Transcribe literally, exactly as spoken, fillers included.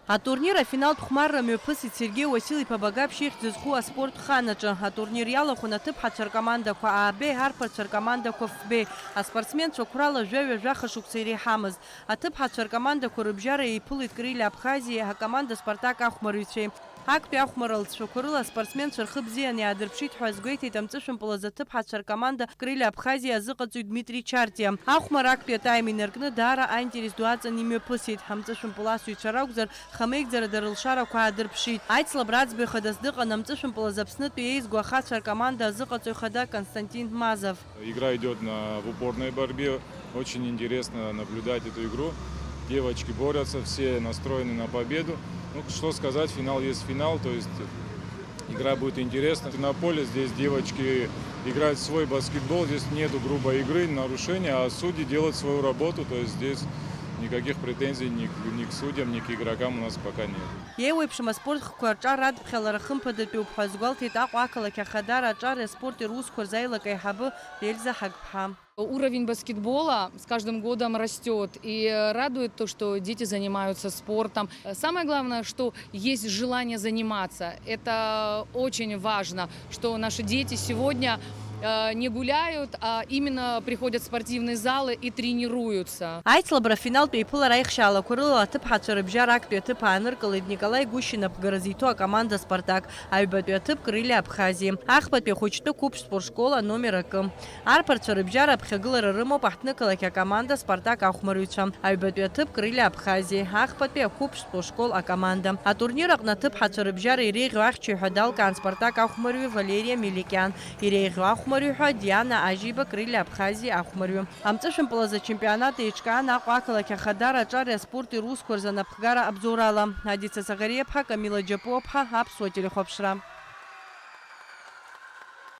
Атурнир афиналтә хәмарра мҩаԥысит Сергеи Уасил-иԥа Багаԥшь ихьӡ зху аспорт хан аҿы. Атурнир иалахәын аҭыԥҳацәа ркомандақәа А Б, арԥарцәа ркомандақәа Ф Б. Аспортсменцәа қәрала жәаҩа-жәаха шықәса иреиҳамызт. Аҭыԥҳацәа ркомандақәа рыбжьара еиԥылеит Крылья Абхазиеи акоманда Спартак ахәмарыҩцәеи. Актәи ахәмарра лҵшәақәа рыла аспортсменцәа рхы бзианы иаадырԥшит ҳәа азгәеиҭеит амҵышәымпыл азы аҭыԥҳацәа ркоманда Крылья Абхазиа азыҟаҵаҩ Дмитри Чартиа. Ахәмарра актәи атайм инаркны даара аинтерес ду аҵан имҩаԥысит. Ҳамҵышәымпыл асыҩцәа ракәзар, хамеигӡара дара рылшарақәа аадырԥшит. Аицлабра аӡбаҩ хадас дыҟан амҵышәымпыл азы Аԥснытәи еизго ахацәа ркоманда азыҟаҵаҩ хада Константин Мазов. Игра идёт на, в упорной борьбе. Очень интересно наблюдать эту игру. Девочки борются, все настроены на победу. Ну, что сказать, финал есть финал, то есть игра будет интересна. На поле здесь девочки играют в свой баскетбол, здесь нету грубой игры, нарушения, а судьи делают свою работу, то есть здесь никаких претензий ни к, ни к судьям, ни к игрокам у нас пока нет. Еиуеиԥшым аспорт хкқәа рҿар адԥхьалара хымԥадатәуп ҳәа азгәалҭеит Аҟәа ақалақь Ахадара аҿари аспорти русқәа рзы аилак аиҳабы Ельза Ҳагԥҳа. Уровень баскетбола с каждым годом растёт, и радует то, что дети занимаются спортом. Самое главное, что есть желание заниматься. Это очень важно, что наши дети сегодня э, не гуляют, а именно приходят в спортивные залы и тренируются. Аицлабра афиналтә еиԥылара аихшьаалақәа рыла аҭыԥҳацәа рыбжьара актәи аҭыԥ ааныркылеит Николаи Гущин аԥгара зиҭо акоманда Спартак, аҩбатәи аҭыԥ Крылья Абхазиа, ахԥатәи ахәыҷтәы қәыԥш спортшкол аномер акы. Арԥарцәа рыбжьара аԥхьагылара рымоуп аҳҭнықалақь акоманда Спартак ахәмарыҩцәа, аҩбатәи аҭыԥ Крылья Абхазиа, ахԥатәи ақәыԥш спортшкол акоманда. Атурнир аҟны аҭыԥҳацәа рыбжьара иреиӷьу ахьчаҩ ҳәа далкаан Спартак ахәмарҩы Валериа Меликиан, иреиӷьу ахәмарҩы ҳәа Диана Ажьиба Крылья Абхазиа ахәмарҩы. Амҵышәымпыл азы ачемпионат еиҿкаан Аҟәа ақалақь Ахадара аҿари аспорти русқәа рзы анапхгара абзоурала. Адица Саӷариаԥҳа, Камила Џьапуаԥҳа, Аԥсуа телехәаԥшра.